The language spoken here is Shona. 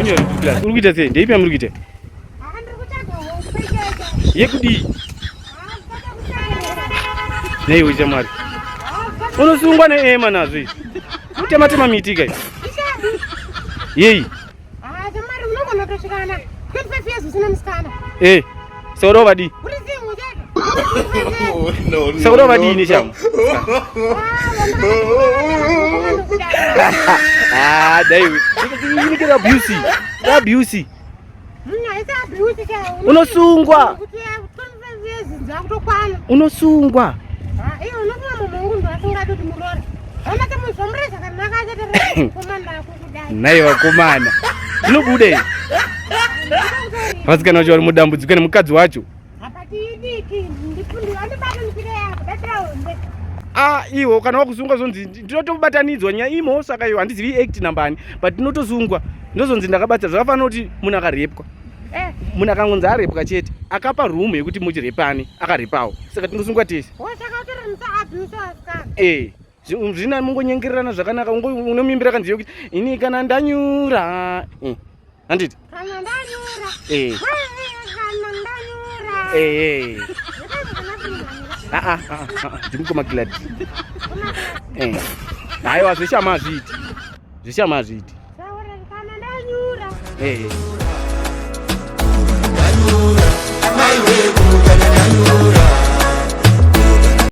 Junior class. Uri kuita sei? Ndeipi yamuri kuita? Yekudii? Nei shamwari? Unosungwa neema nazvo izvi. Kutema tema miti kai. Yei. Ah, shamwari unogona kutosvikana 25 years usina musikana. Eh. Saka vadii? Uri single chete. No, no, Saka vadii neshamu? Ah, dai. Inike abuse. Abuse. Unosungwa. Dzakutokwana. Unosungwa. Ah, iwe unofunga mumwe wangu ndo asingadi kuti muroore. Hauna muzvomure zvakanaka achaterera komanda ako kudai. Nhai vakomana. Zvinobuda izvi. Vasikana vacho vari mudambudziko nemukadzi wacho. Apa tidiki ndifundi andibata ndipire yako datira hombe. Ah, iwo kana wakusungwa zvonzi ndinotobatanidzwa nyaya imo saka iwo handizivi act nambani but ndinotosungwa ndozonzi ndakabatira zvakafanana kuti munhu akarepwa. Eh, Munhu akangonzi arepwa chete akapa room yekuti muchirepane akarepawo saka tinosungwa tese. wosaka utori musa abuse asikana. Eh, zvina mungonyengererana zvakanaka unomimbira kanziyo kuti ini kana ndanyura. Eh, handiti? Kana ndanyura. Eh. Kana ndanyura. Eh, eh. Ah, ah, ah, ah, ndimukoma Gladys. Eh. Haiwa zveshama hazviiti. Zveshama hazviiti. Kana ndanyura. Eh. Maiwe, kana ndanyura.